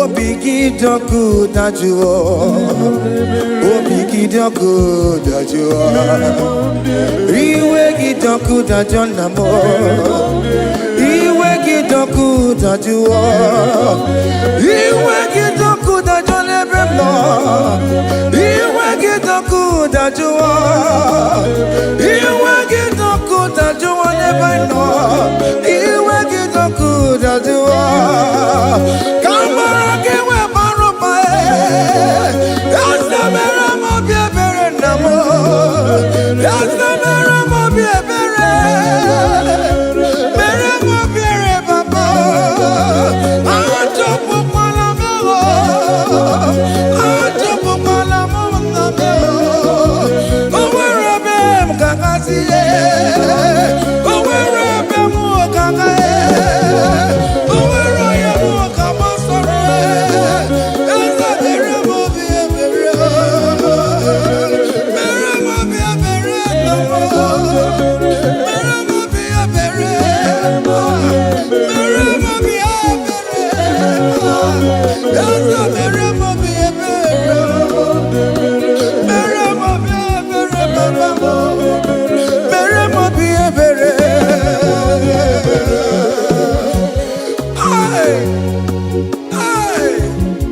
Obi gị dị ọkụ dajụọ. Obi gị dị ọkụ dajụọ. Iwe gị dị ọkụ dajụọ, nna m. Iwe gị dị ọkụ dajụọ. Iwe gị dị ọkụ dajụọ n'ebe m nọ. Iwe gị dị ọkụ dajụọ. Iwe gị dị ọkụ dajụọ n'ebe m nọ. Iwe gị dị ọkụ dajụọ. Ka amara gị wee bara ụba. Eze, mere m obi ebere, nna m. Eze, mere m obi ebere. Mere m obi ebere, papa. Achọpụkwala m ewo. Achọpụkwala m, nna m. O nwere ebe m ga-agazi. O nwere ebe m ga-aga. O nwere onye m ga gbasara. Eze, mere m obi ebere. Mere m obi ebere, nna m. Mere m obi ebere. Mere m obi ebere. Eze, mere m obi ebere. Mere m obi ebere, papa m. Mere m obi ebere. Hey, hey,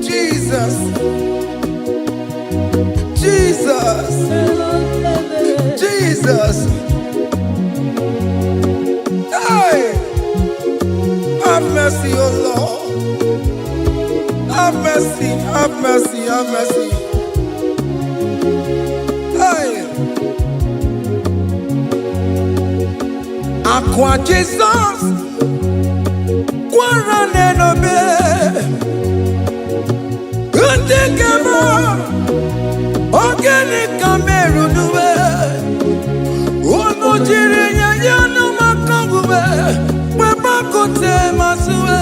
Jesus, Jesus, Jesus. Hey, have mercy, O Lord. Have mercy, have mercy, have mercy. Hey. Akwa Jizọs kwara n'enobe, ndị nke m, ogene ka merunuwe unu jiri nye ya maka omume kpekpakute masịwe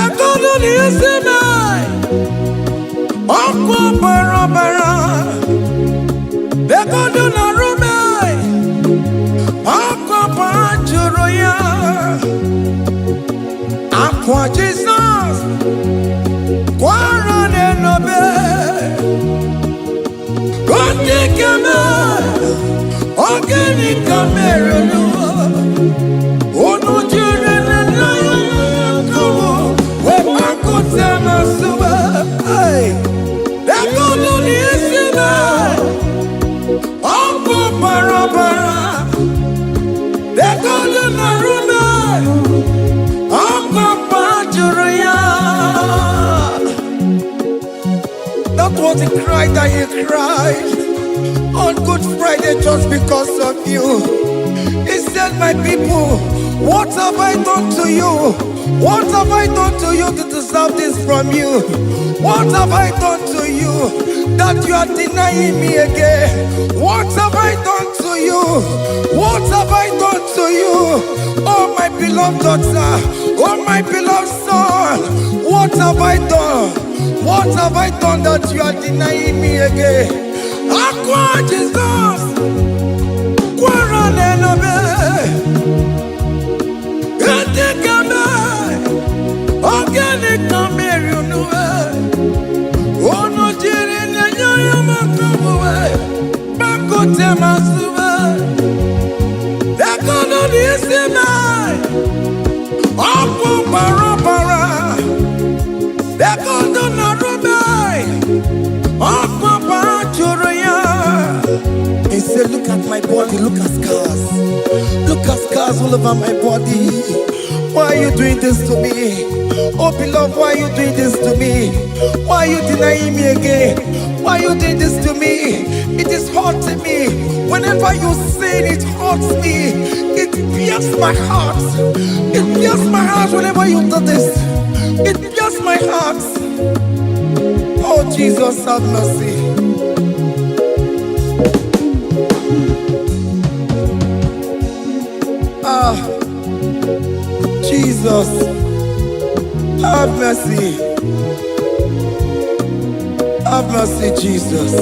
ekolu na isi mee ọkụ bara bara ekodu na rume ọkụ bara jụrụ ya. Akwa Jizọs kwara n'enobe, ndị keme ogene ka mere n'ụwa unu jiri nne ya kọwụ wee kpakọta na sụba ekolu na isi mee ọkụ bara bara ekolu na rume ọkụ jụrụ ya. That was the cry that he cried on Good Friday just because of you. He said, "My people, what have I done to you? What have I done to you to deserve this from you? What have I done to you that you are denying me again? What have I done to you? What have I done to you? Oh, my beloved daughter, oh, my beloved son, what have I done? What have I done that you are denying me again?" Akwa Jesus, kwara n'enobe, ndị keme, ogene ka mmiri unu unu jiri na-enye ya maka omume gbakọte masịwe ekono n'isi mee ọkụ bara bara ekono na rube ọkụ bara jụrụ ya. He said, "Look at my body, look at scars. Look at scars all over my body. Why are you doing this to me? Oh, beloved, why are you doing this to me? Why are you denying me again? Why are you doing this to me? It is hurting me. Whenever you sin, it hurts me. It pierces my heart. It pierces my heart whenever you do this. It pierces my heart." Oh, Jesus, have mercy. Ah, Jesus, have mercy. Have mercy, Jesus.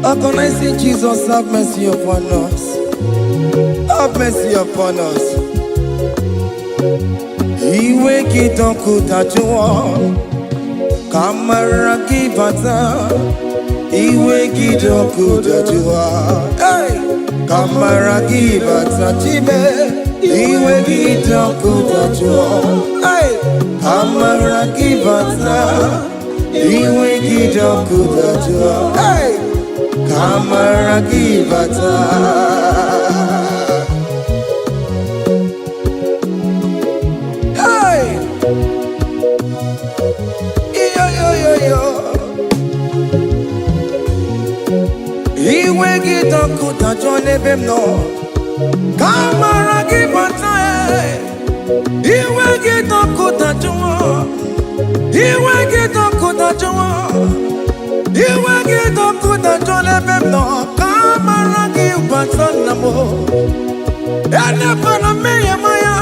Agonizing Jesus, have mercy upon us. Have mercy upon us. Iwe gị dị ọkụ dajụọ, ka amara gị bata. Iwe gị dị ọkụ dajụọ. Hey! Ka amara gị bata, Chime. Iwe gị dị ọkụ dajụọ. Hey! Ka amara gị bata. Iwe gị dị ọkụ dajụọ. Hey! Ka amara gị bata. Hey! Iyo yo yo yo. Iwe gị dị ọkụ dajụọ n'ebe m nọ. Ka amara gị bata. Eh. Iwe gị dị ọkụ dajụọ. Iwe gị dị ọkụ dajụọ. Iwe gị dị ọkụ dajụọ n'ebe m nọ. Ka amara gị bata nna m. Elekwala mmehie m anya.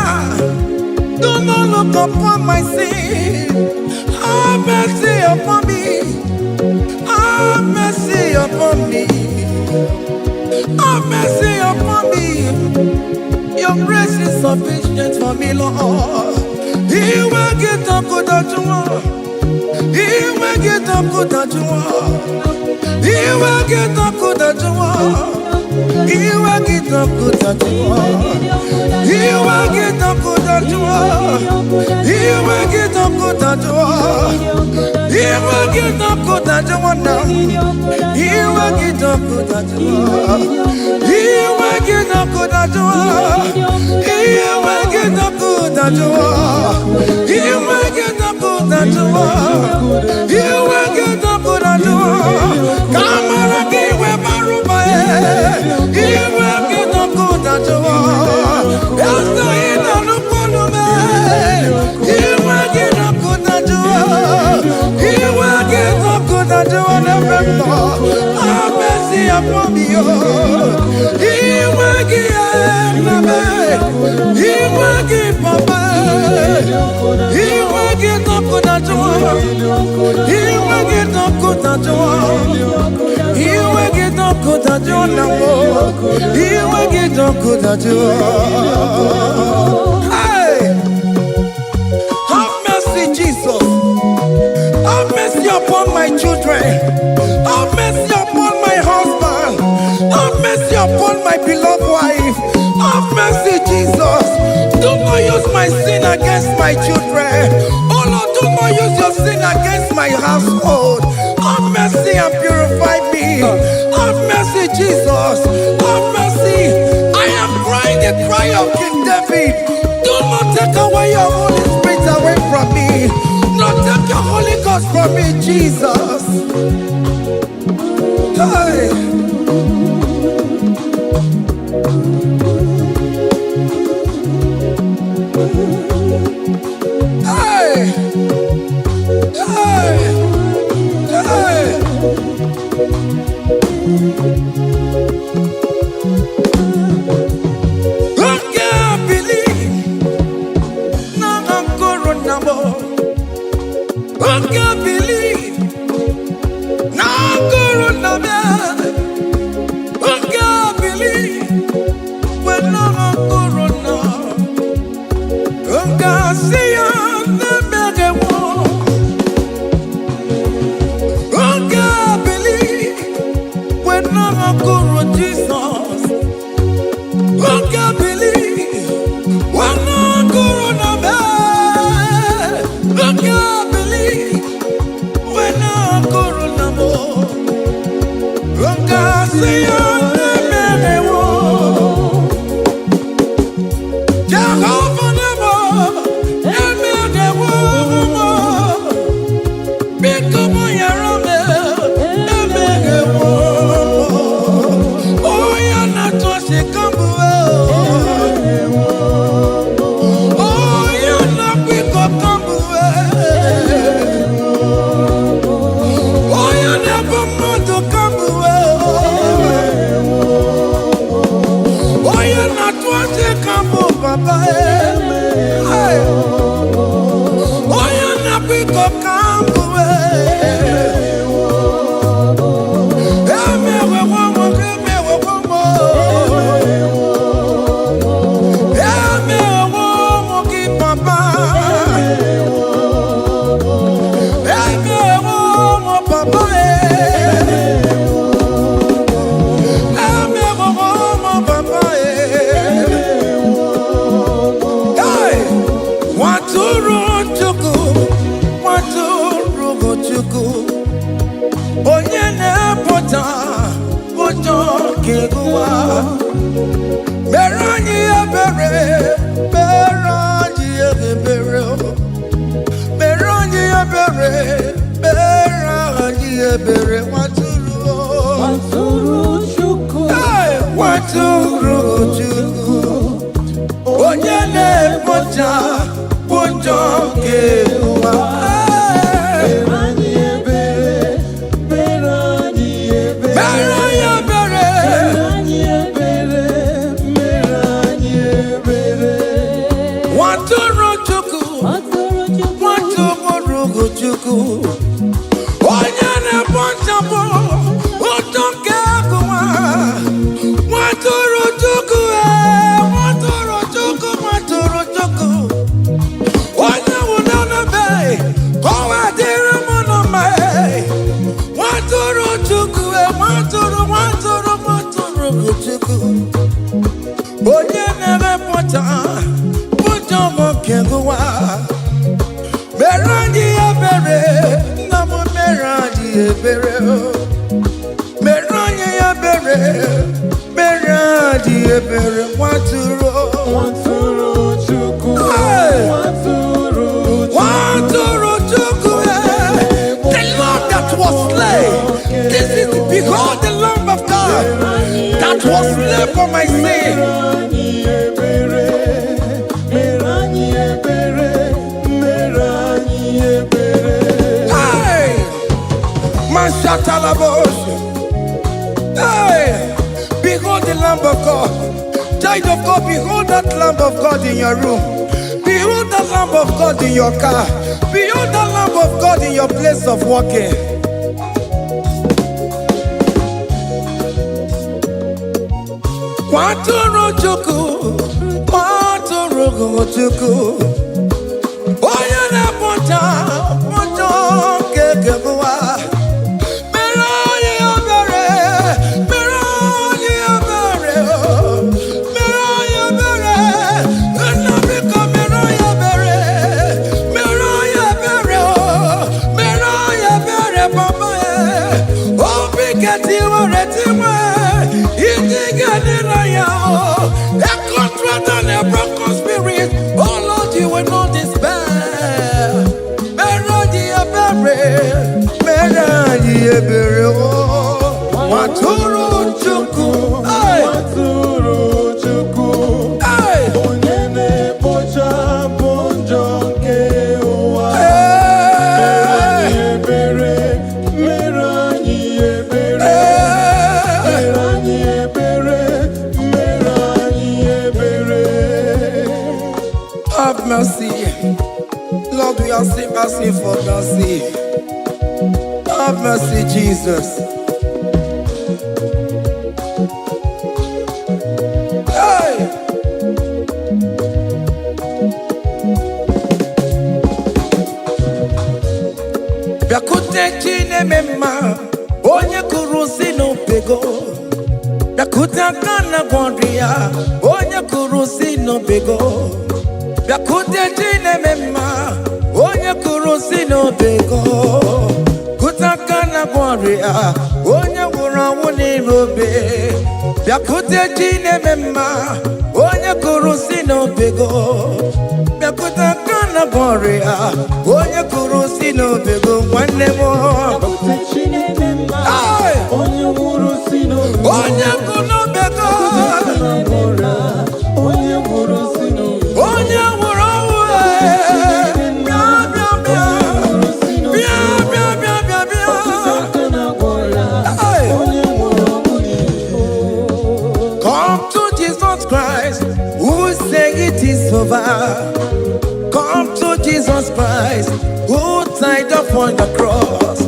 Do not look upon my sin. Have mercy upon me. Have mercy upon me. Have mercy upon me. Your grace is sufficient for me, Lord. Iwe gị dọkụ dajụọ. Iwe gị dọkụ dajụọ. Iwe gị dọkụ dajụọ. Iwe gị dọkụ dajụọ. Iwe gị dọkụ dajụọ. Iwe gị dọkụ dajụọ. Iwe gị dọkụ dajụọ na m. Iwe gị dọkụ dajụọ. Iwe gị dọkụ dajụọ. Iwe gị dọkụ dajụọ. Iwe gị dọkụ dajụọ. Iwe gị dọkụ dajụọ. Ka amara gị wee bara ụba ya. Iwe gị dọkụ dajụọ. Eze ị na-anụkwu olu m. Iwe gị dọkụ dajụọ. Iwe gị dọkụ dajụọ n'ebe m nọ. Have mercy upon me, oh. Iwe gị nna m. Iwe gị papa. Iwe gị dọkụ dajụọ. Iwe gị dọkụ dajụọ. Iwe gị dọkụ dajụọ na m. Iwe gị dọkụ dajụọ. Hey! Have mercy, Jesus. Have mercy upon my children. Have mercy upon my husband. Have mercy upon my beloved wife. Have mercy, Jesus. Do not use my sin against my children. Oh Lord, do not use your sin against my household. Have mercy and purify me. Have mercy, Jesus. Have mercy. I am crying the cry of King David. Do not take away your Holy Spirit away from me. Not take your Holy Ghost from me, Jesus. Hey. Hey. Hey. Hey. Oge bili na nkoro na mo. Oge bili na nkoro na me. Oge bili we na nkoro na. Oge asi ya na mere wo. Oge bili we na nkoro Jesus. Oge bili we na nkoro na me. Oge bili we na nkoro na mo. Oge asi ya na mere wo. Jehovah Nebo, emere wo mo. Biko mo yara me, emere wo mo. Oya na tosi kambu Oya na kwiko kambu Oya na bo mmadụ kambu. Chukwu, nwatụrụ Chukwu, onye na-epụta ụjọ nke ụwa. Mere anyị ebere, mere anyị ebere, mere anyị ebere, mere anyị ebere, nwatụrụ. Nwatụrụ Chukwu. Hey! Nwatụrụ Chukwu, onye na-ekpocha ụjọ nke ụwa. Hey! Mere anyị ebere, mere anyị ebere. Mere anyị ebere. Mere anyị ebere, mere anyị ebere. Nwatụrụ Chukwu. Nwatụrụ Chukwu. Nwatụrụ Chukwu, onye na-ekpochapụ ụjọ nke ụwa. Nwatụrụ Chukwu, ee, nwatụrụ Chukwu, nwatụrụ Chukwu, onye nwụrụ n'ebe ka ọ wee dịrị m na mma, ee. Nwatụrụ Chukwu, ee, nwatụrụ, nwatụrụ, nwatụrụ Chukwu, onye na-emepụta ụjọ nke ụwa. Mere anyị ebere, nna m, mere anyị ebere o. Mere anyị ebere, mere anyị ebere, nwatụrụ. Nwatụrụ Chukwu. Hey! Nwatụrụ Chukwu. Nwatụrụ Chukwu, eh, the Lamb that was slain. This is, behold the Lamb of God that was slain for my sin. Mere anyị ebere, mere anyị ebere, mere anyị ebere. Hey! Mashatalabos. Hey! Behold the Lamb of God. Child of God, behold that Lamb of God in your room. Behold the Lamb of God in your car. Behold the Lamb of God in your place of working. Nwatụrụ Chukwu, nwatụrụ Chukwu, onye na-ekpocha ụjọ nke ụwa. Mere anyị ebere, mere anyị ebere, mere anyị ebere, nna, biko, mere anyị ebere, mere anyị ebere, mere anyị ebere, papa. Obi ketiwere tiwe, iji ga-adị na ya. A contrite and a broken spirit, oh Lord, you will not despair. Mere anyị ebere, mere anyị ebere o, nwatụrụ Chukwu. Hey! Nwatụrụ Chukwu. Hey! Onye na-ekpochapụ njọ nke ụwa. Hey! Ebere, mere anyị ebere. Hey! Mere anyị ebere, mere anyị ebere. Have mercy. Lord, we are still asking for mercy. Have mercy, Jesus. Hey! Bịakwute Chi na-eme mma, onye kụrụ si n'obego. Bịakwute aka na gwọrọ ya, onye kụrụ si n'obego. Bịakwute Chi na-eme mma, onye kụrụ si n'obego. Kute aka na gwọrọ ya, onye nwụrụ anwụ n'ime obe. Bịakwute Chi na-eme mma, onye kụrụ si n'obego. Bịakwute aka na gwọrọ ya, onye kụrụ si n'obego, nwanne m. Bịakwute Chi na-eme mma. Hey! Onye nwụrụ si n'obe. Onye kụ n'obego. Onye nwụrụ si n'obe. Onye nwụrụ ọnwụ, ee, bịa, bịa, bịa, bịa, bịa, bịa, bịa, bịa. Hey! Onye nwụrụ ọnwụ n'ihi. Come to Jesus Christ, who say it is over. Come to Jesus Christ, who died upon the cross.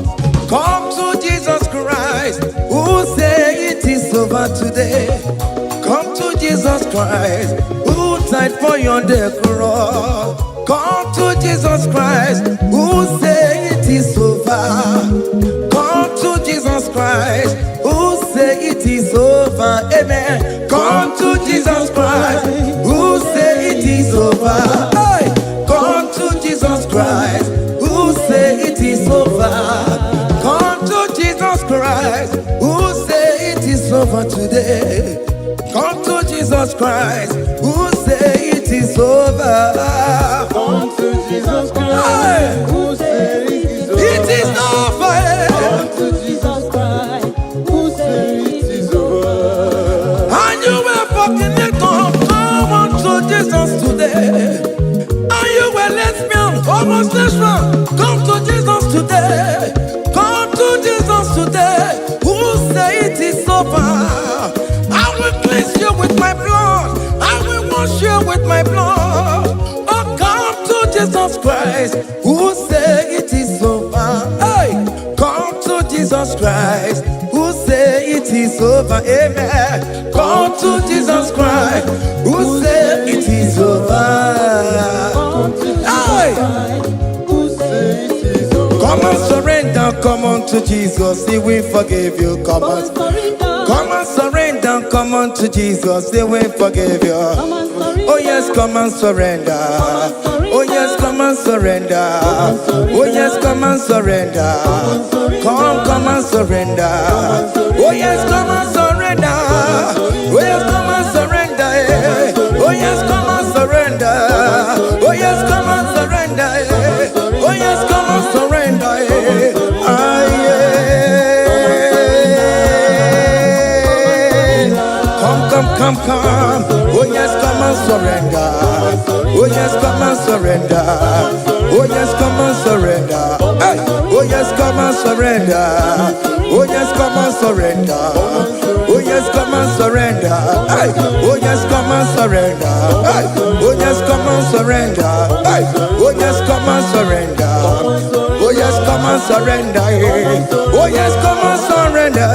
Come to Jesus Christ, who say it is over today. Come to Jesus Christ, who died for you on the cross. Come to Jesus Christ, who say it is over. Come to Jesus Christ, who say it is over. Amen. Come to Jesus Christ, who say it is over. Hey! Come to Jesus Christ. Christ, who say it is over. Come to Jesus Christ, who say it is over today. Come to Jesus Christ, who say it is over. Come to Jesus Hey! Christ, who said it is over. It is over. Come to Jesus Christ, who said it is over. And you were fucking it up. Come unto Jesus today. And you were lesbian, homosexual. Come to Jesus today. Come to Jesus today. Who say it is over? I will cleanse you with my blood. I will wash you with my blood. Oh, come to Jesus Christ. Who say it is over? Hey, come to Jesus Christ. Who say it is over? Amen. Come to Jesus Christ. Who say it is over? Come to Jesus Hey! Christ, who said it is over. Come and surrender, come on to Jesus, He will forgive you. Come Come on, and surrender. come and surrender, come on to Jesus, He will forgive you. Come and surrender. Oh yes, come and surrender. Oh yes, come and surrender. Oh yes, come and surrender. Come, come and surrender. Oh yes, come and surrender. Oh yes, come and surrender. Eh. Oh yes, come and surrender. Oh yes, come and surrender. Eh. Oh yes, come and surrender. Eh. Ah, yeah. Come, come, come, come. Oh yes, come and surrender. Oh yes, come and surrender. Oh yes, come and surrender. Hey. Oh yes, come and surrender. Oh yes, come and surrender. Oh yes, come and surrender. Hey. Oh yes, come and surrender. Hey. Oh yes, come and surrender. Hey. Oh yes, come and surrender. Oh yes, come and surrender. Eh. Oh yes, come and surrender.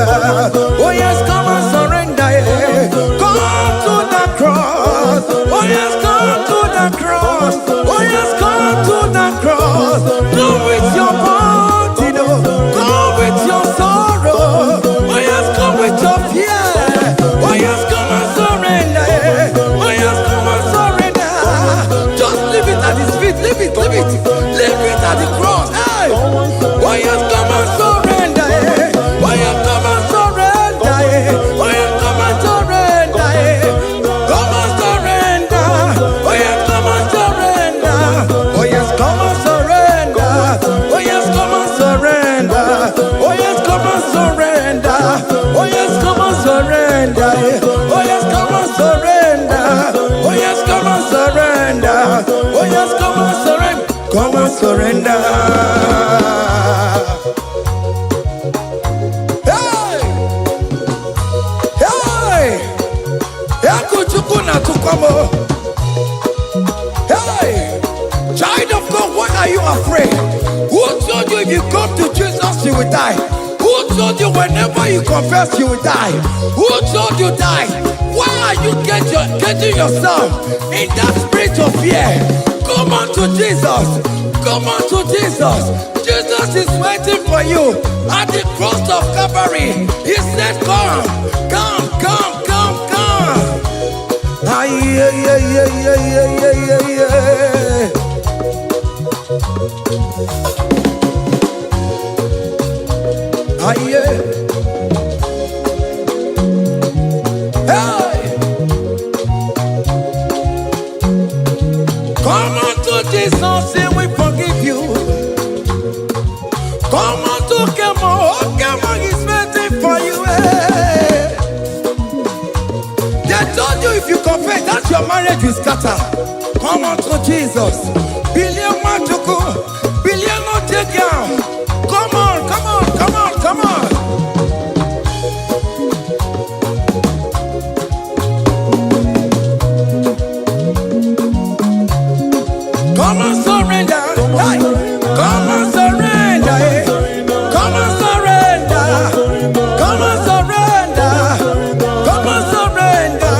Oh yes, come and surrender. Eh. Come to the cross. Oh yes, come to the cross. Oh yes, come to the cross. Come with your body, no. Come with your sorrow. Oh yes, come with your fear. Oh yes, come and surrender. Eh. Oh yes, come and surrender. Just leave it at his feet. Leave it, leave it. Leave it at the cross. Hey. Oh yes, come and surrender. Eh. Oh yes, come and surrender. Eh. Oh yes, come and surrender. Eh. Come and surrender. Oh yes, come and surrender. Oh yes, come and surrender. Oh yes, come and surrender. Oh yes, come and surrender. Oh yes, come and surrender. Eh. Oh yes, come and surrender. Oh yes, come and surrender. Oh yes, come and surrender. Come and surrender. Hey! Hey! Egwu na-atụkwa m o. Hey! Child of God, why are you afraid? Who told you if you come to Jesus, you will die? Who told you whenever you confess, you will die? Who told you die? Why are you getting yourself in that spirit of fear? Come unto Jesus. Come unto Jesus. Jesus is waiting for you at the cross of Calvary. He said, come, come, come, come, come. Ay, ay, ay, ay, ay, ay, ay, ay, ay. Ay, ay. Hey! Come unto Jesus, and we forgive you. Come unto Kemo, oh, Kemo is waiting for you. Hey. They told you if you confess that your marriage will scatter. Come unto Jesus. Billion Matuku, billion not take down. Come on, come on, come on, come on. Come and surrender. Hey. Come and surrender. Eh. Come and surrender. Come and surrender. Come and surrender.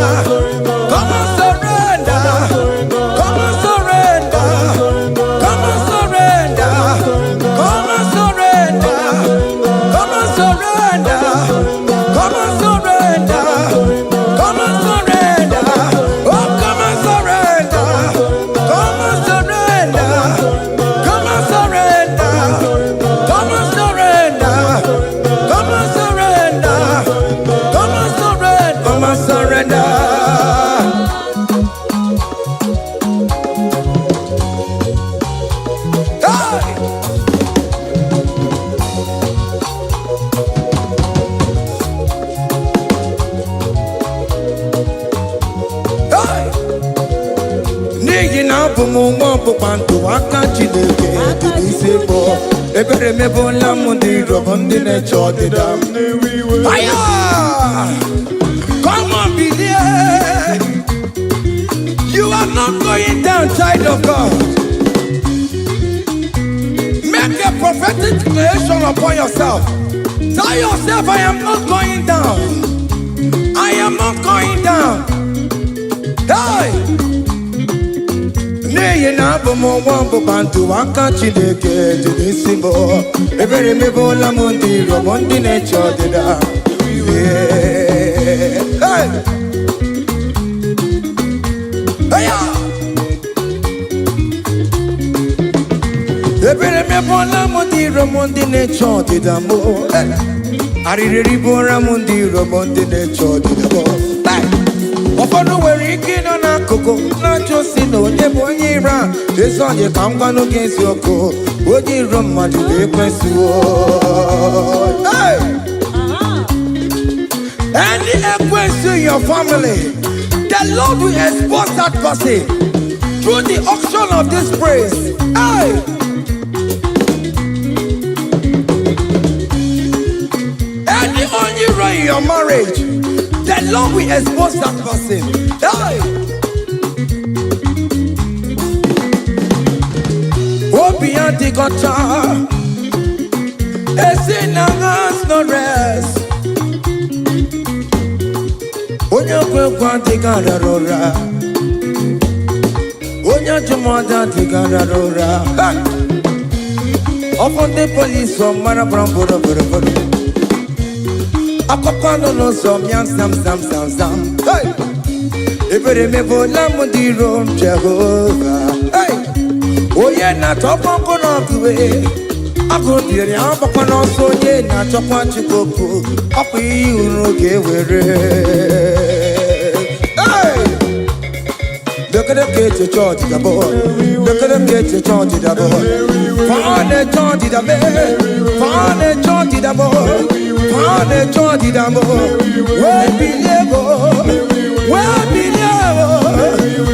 Come and surrender. Come and surrender. Come and surrender. ọgbụgba ndụ aka Chineke dị n'isi m. Ebere mebụla m ndị iro m, ndị na-eche ọdịda m. Fire! Come on, bilie. You are not going down, child of God. Make a prophetic declaration upon yourself. Tell yourself, "I am not going down. I am not going down." Hey! N'ihi na abụ m nwa ọgbụgba ndụ aka Chineke dị n'isi m. Ebere mebụla m ndị iro m, ndị na-eche ọdịda. Yeah. Hey! Hey! Ebere mebụla m ndị iro m, ndị na-eche ọdịda m. Hey! Arịrị eribụra m ndị iro m, ndị na-eche ọdịda m. Hey! Ụfọdụ nwere ike ịnọ n'akụkụ na-ajụ si na onye bụ onye iro a. Ezi onye ka m gwanụ gị eziokwu, onye iro mmadụ bụ ekwensu. Hey! Any ekwensu in your family, the Lord will expose that person through the auction of this praise. Hey! Any onye iro in your marriage, the Lord will expose that person. Hey! Obi ya adịghị ọcha, esi na has no rest. Onye kwe ekwe adịghị arara ụra. Onye ajụmọdụ adịghị arara ụra. Ha! Ọfọ ndị polisi ọmara bụrụ bụrụ bụrụ bụrụ. Akụkọ nọ n'ụzọ mịam sam sam sam sam. Hey! Ebere mebụla m ndị iro m, Jehova. Hey! Onye na-achọkwa nkụ n'ọkụ, agụ biri agbakwa n'ọsọ. Onye na-achọkwa Chukwu okwu, ọkwa ihe uru ga-ewere. Hey! Lekere ka echiche ọdịda bụ, lekere ka echiche ọdịda bụ. Fa na-eche ọdịda mee, fa na-eche ọdịda bụ, fa na-eche ọdịda bụ. Wee bilie bụ, wee bilie bụ,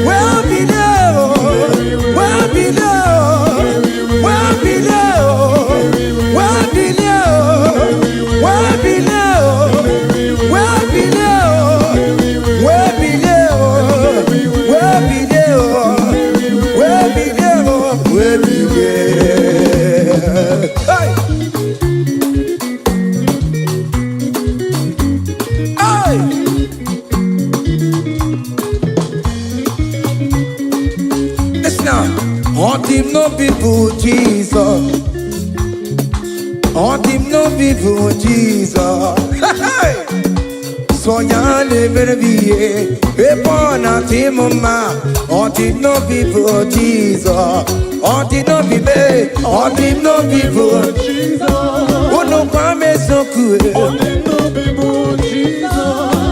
wee bilie bụ, wee bilie bụ, wee bilie bụ, wee bilie bụ, wee bilie bụ, wee bilie bụ, wee bilie bụ, wee bilie bụ, wee bilie bụ, wee bilie. Hey! Hey! Listen now. Ọ dị m n'obi bụ Jizọs. Ọ dị m n'obi bụ Jizọs. Hey! Sọ ya na-emere m ihe ebe ọ na-adị m mma. Ọ dị m n'obi bụ Jizọs. Ọ dị n'obi mee, ọ dị m n'obi bụ unu gwa m eziokwu.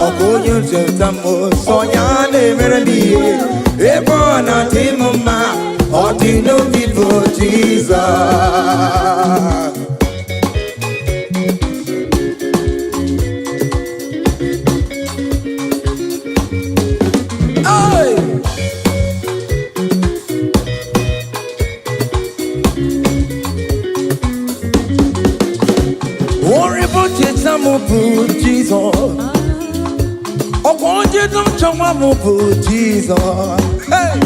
Ọ bụ onye nzọpụta m. Sọ ya na-emere m ihe ebe ọ na-adị m mma. Ọ dị n'obi bụ Jizọs. Hey! Orin bụ cheta m bụ Jizọs. Ọkwa onye nchọnwa m bụ Jizọs. Hey!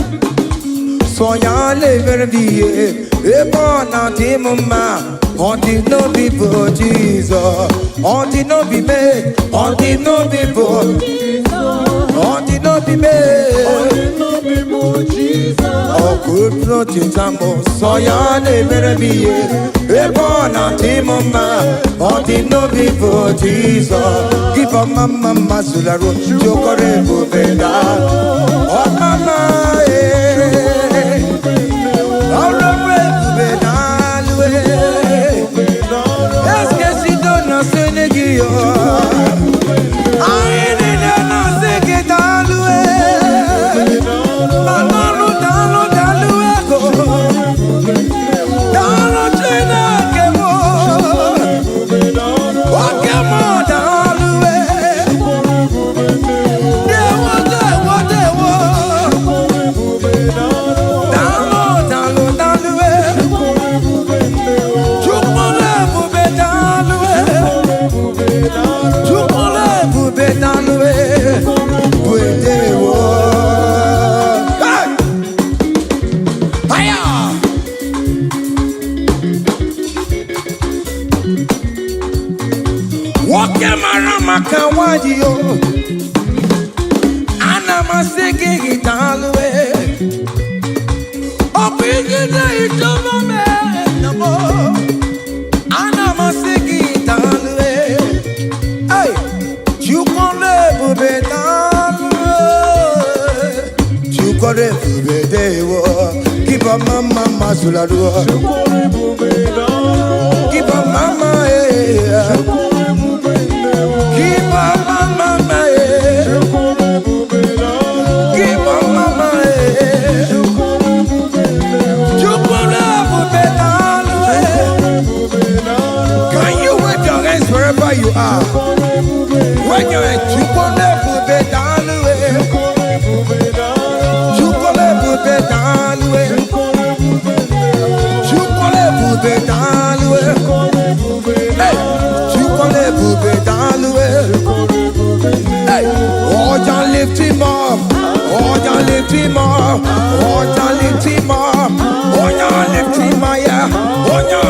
Sọ ya na-emere m ihe ebe ọ na-adị m mma. Ọ dị n'obi bụ Jizọs. Ọ dị n'obi mee, ọ dị n'obi bụ, ọ dị n'obi mee. Ọkụ cheta m, sọ ya na-emere m ihe ebe ọ na-adị m mma. Ọ dị n'obi bụ Jizọs. Gịbọ mma mma mma zularụ jokọrọ ebube na ọmama ee ọrụ ebube na alụ eskesido na sene gị yo. Anyị niile na-asị gị daalụ ee. Daalụ, daalụ, daalụ ego. Daalụ Chineke m. Oke m daalụ ee. Dewo, dewo, dewo. Nwoke mara maka nwanyị o. Ana m asị gị daalụ e. Ọ bụ ijide ịchọba m e. Ana m asị gị daalụ e. Hey! Chukwu ebube, daalụ e. Chukwu ebube dewo. Kiba mama mazularuo. Kiba mama eh. Kiba mama eh. Kiba mama eh. Chukwu ebube, daalụ e. Can you wave your hands wherever you are? When you're in Chukwu ebube, daalụ e. Chukwu ebube, daalụ e. Chukwu ebube, daalụ e. Hey! Chukwu ebube, daalụ e. Hey! Ọja, lift him up. Ọja, lift him up. Ọja, lift him up. Ọja, lift him higher. Ọja.